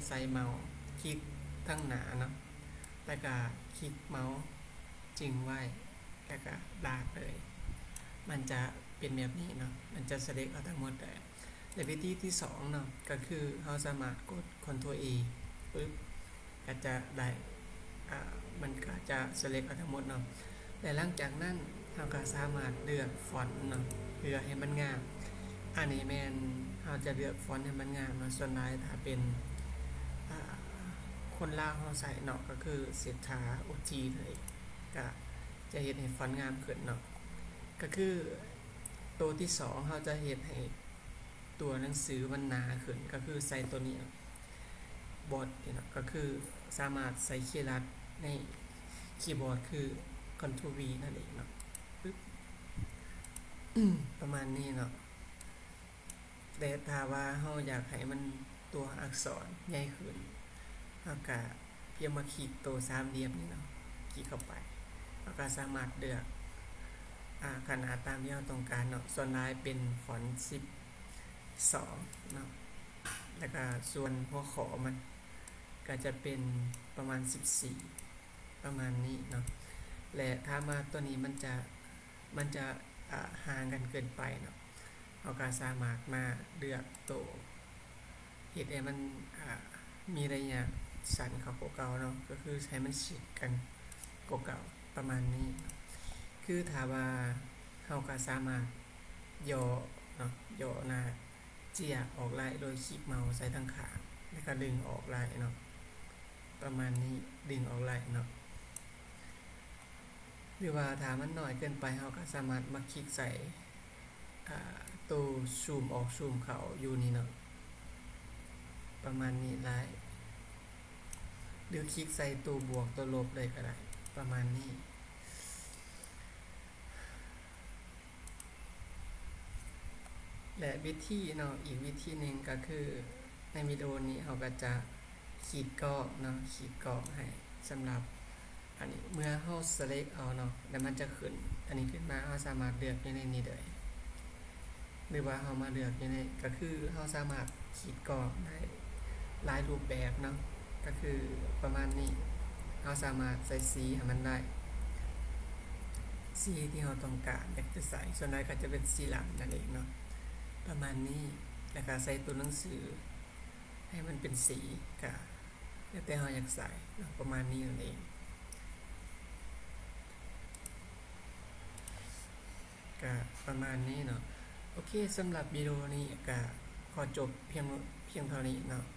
ໃຊ້ເມົາຄລິກທາງໜ້າເນາະ ແລ້ວກະຄລິກເມົາຈຶ່ງໄວ້ ແລ້ວກະລາກເລີຍ ມັນຈະເປັນແບບນີ້ເນາະ ມັນຈະ select ເອົາທັງໝົດເລີຍ. ແລະ ວິທີທີສອງເນາະ ກໍຄືເຮົາສາມາດກົດ Ctrl A ປຶບ ກໍຈະໄດ້ ອາ ມັນກໍຈະ select ເອົາທັງໝົດເນາະ ແລະ ຫຼັງຈາກນັ້ນເຮົາກໍສາມາດເລືອກຟອນເນາະ ເພື່ອໃຫ້ມັນງາມ. ອັນນີ້ແມ່ນເຮົາຈະເລືອກຟອນໃຫ້ມັນງາມເນາະ ສ່ວນຫຼາຍຖ້າເປັນ ອາ ຄົນລາວເຮົາໃຊ້ເນາະ ກໍຄືເສດຖາ ໂອທີ ເລີຍ ກໍຈະເຮັດໃຫ້ຟອນງາມຂຶ້ນເນາະ. ກໍຄືໂຕທີສອງ ເຮົາຈະເຮັດໃຫ້ຕົວໜັງສືມັນໜາຂຶ້ນ ກໍຄືໃສ່ໂຕນີ້ເນາະ Bold ນີ້ເນາະ ກໍຄືສາມາດໃສ່ຄີລັດໃນຄີບອດ ຄື Ctrl V ນັ້ນເອງເນາະ ປຶບ ປະມານນີ້ເນາະ. ແຕ່ຖ້າວ່າເຮົາຢາກໃຫ້ມັນ ຕົວອັກສອນໃຫຍ່ຂຶ້ນ ເຮົາກະພຽງມາຄລິກໂຕສາມຫຼ່ຽມນີ້ເນາະ ຄລິກເຂົ້າໄປ ເຮົາກະສາມາດເລືອກ ອາ ຂະໜາດຕາມທີ່ເຮົາຕ້ອງການເນາະ ສ່ວນຫຼາຍເປັນຟອນສິບສອງເນາະ ແລ້ວກະສ່ວນຫົວຂໍ້ມັນກະຈະເປັນປະມານສິບສີ່ ປະມານນີ້ເນາະ ແລະ ຖ້າວ່າຕົວນີ້ມັນຈະ ມັນຈະ ອາ ຫ່າງກັນເກີນໄປເນາະ ເຮົາກໍສາມາດມາເລືອກໂຕ ເຮັດໃຫ້ມັນ ອາ ມີໄລຍະສັ້ນເຂົ້າກວ່າເກົ່າເນາະ ກໍຄືໃຫ້ມັນຊິດກັນກວ່າເກົ່າ ປະມານນີ້ເນາະ. ຄືຖ້າວ່າເຮົາກໍສາມາດຫຍໍ້ເນາະ ຫຍໍ້ໜ້າເຈ້ຍອອກໄດ້ ໂດຍຄລິກເມົາໃສ່ທາງຂ້າງ ແລ້ວກໍດຶງອອກໄດ້ເນາະ ປະມານນີ້ ດຶງອອກໄດ້ເນາະ. ຫຼືວ່າຖ້າມັນນ້ອຍເກີນໄປ ເຮົາກໍສາມາດມາຄລິກໃສ່ ອາ ໂຕຊູມອອກຊູມເຂົ້າຢູ່ນີ້ເນາະ ປະມານນີ້ໄດ້ ຫຼືຄລິກໃສ່ໂຕບວກໂຕລົບເລີຍກໍໄດ້ ປະມານນີ້. ແລະ ວິທີເນາະ ອີກວິທີໜຶ່ງກໍຄື ໃນວິດີໂອນີ້ເຮົາກໍຈະຂີດກ້ອງເນາະ ຂີດກ້ອງໃຫ້ ສຳລັບອັນນີ້ ເມື່ອເຮົາ select ເອົາເນາະ ແລ້ວມັນຈະຂຶ້ນອັນນີ້ຂຶ້ນມາ ເຮົາສາມາດເລືອກຢູ່ໃນນີ້ໄດ້ ຫຼືວ່າເຮົາມາເລືອກຢູ່ໃນ ກໍຄືເຮົາສາມາດຂີດກ້ອງໄດ້ຫຼາຍຮູບແບບເນາະ ກໍຄືປະມານນີ້ ເຮົາສາມາດໃສ່ສີໃຫ້ມັນໄດ້ ສີທີ່ເຮົາຕ້ອງການຢາກຈະໃສ່ ສ່ວນຫຼາຍກໍຈະເປັນສີດຳນັ້ນເອງເນາະ ປະມານນີ້ ແລ້ວກໍໃສ່ຕົວໜັງສືໃຫ້ມັນເປັນສີ ກໍແລ້ວແຕ່ເຮົາຢາກໃສ່ເນາະ ປະມານນີ້ນັ້ນເອງ ກໍປະມານນີ້ເນາະ. ໂອເຄ ສຳລັບວິດີໂອນີ້ກໍຂໍຈົບພຽງ ພຽງເທົ່ານີ້ເນາະ.